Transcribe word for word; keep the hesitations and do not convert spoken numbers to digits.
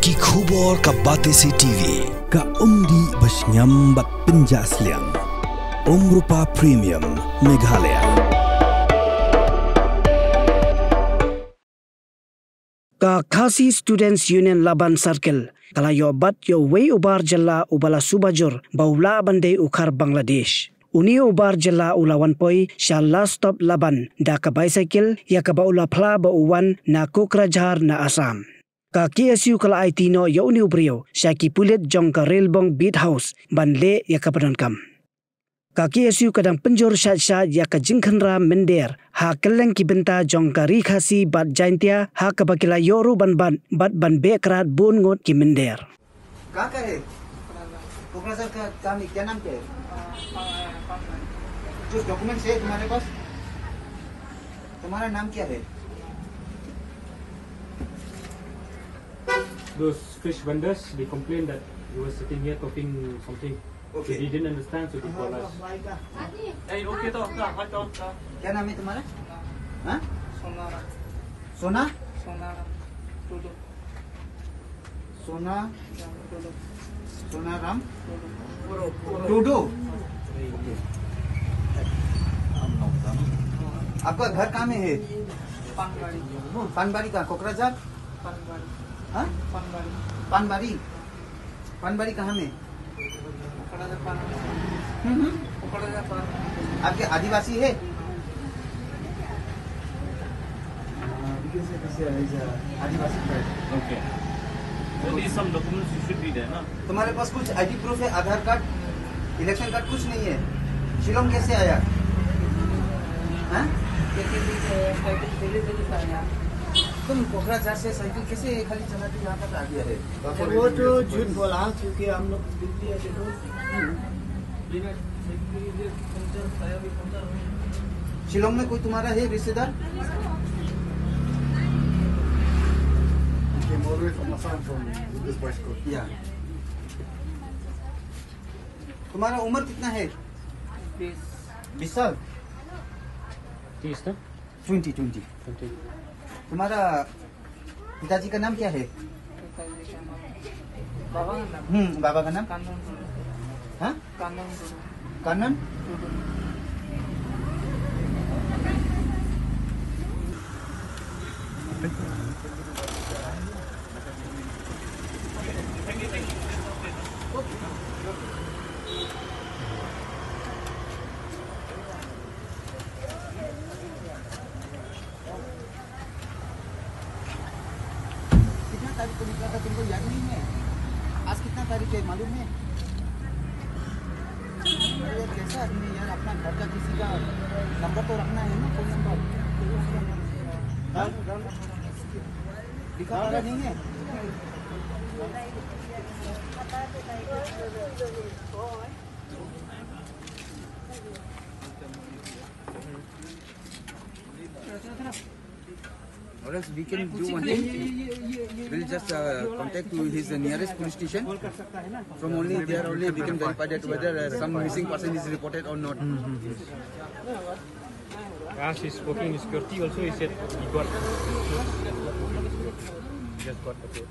Ki khubor ka Batesi T V. Ka umdih ba shngiam bad pynjah sliang. Umrupa Premium Meghalaya. Ka Khasi Students Union Laban Circle ka la ïoh bat ïa uwei u bar jylla uba la suba jur ba u lah ban dei u khar Bangladesh. Une u bar jylla u la wan poi sha Last Stop Laban da ka bicycle ïa kaba u la phla ba u wan na Kokrajhar na Assam. Ka K S U ka la aiti noh ïa une u briew sha ki pulit jong ka Railbong Beat House ban leh ïa kaba donkam. Ka K S U ka dang pynjur shait shait ïa ka jingkhynra mynder ha kylleng ki bynta jong ka Ri Khasi bad Jaintia ha kaba ki la ïoh ruh ban ban bad ban beh krad bun ngut ki mynder. कहाँ का है? कोकराझार का। कहाँ में, क्या नाम क्या है? जो डॉक्यूमेंट्स है तुम्हारे पास, तुम्हारा नाम क्या है? Those fish vendors, they complained that you were sitting here talking something. Okay. So they didn't understand, so they called us. Hey, okay, to, to, to, to. क्या नाम है तुम्हारा? हाँ? सोनाराम। सोना? सोनाराम टुडू। सोना? राम टुडू। सोनाराम? टुडू। टुडू? Okay. आपका घर कहाँ में है? पानबाड़ी। पानबाड़ी कहाँ? कोकराझार? पानबाड़ी। हाँ? पानबाड़ी। पानबाड़ी? पानबाड़ी कहाँ में? कोकराझार पानबाड़ी। हम्म, हम्म। कोकराझार पानबाड़ी। आपके आदिवासी है? आदिवासी tribe। Okay। So these some documents you should be there, ना? तुम्हारे पास कुछ आईडी प्रूफ है, आधार कार्ड, इलेक्शन कार्ड, कुछ नहीं है? शिलोंग कैसे आया? हाँ? कैसे भी, अ, साइकिल, दिल्ली, दिल्ली से आया। तुम कोकराझार से साइकिल कैसे खाली चला के यहाँ तक आ गया है? वो तो झूठ बोला, क्योंकि हम लोग दिल्ली है, देखो। बिना साइकिल के पंचर, टायर भी पंचर हो। शिलोंग में कोई तुम्हारा है रिश्तेदार? He came all the way from Assam, from this boy's school. या। तुम्हारा उम्र कितना है? बीस। बीस साल? तीस ना? ट्वेंटी, ट्वेंटी। ट्वेंटी। तुम्हारा पिताजी का नाम क्या है? पिताजी का नाम, बाबा का नाम? हम्म, बाबा का नाम? कानन टुडू। हाँ? कानन टुडू। कानन? टुडू। कितना तारीख को निकला था, तुमको याद नहीं है? आज कितना तारीख है, मालूम है? अरे यार, कैसा आदमी है यार, अपना घर का किसी का नंबर तो रखना है ना, फोन नंबर। हाँ? लिखा पढ़ा नहीं है? Or else we can do one thing. We'll just, uh, contact to his, uh, nearest police station. From only there only we can verify that whether, uh, some missing person is reported or not. As he's working in security also, he said he got, he just got the code.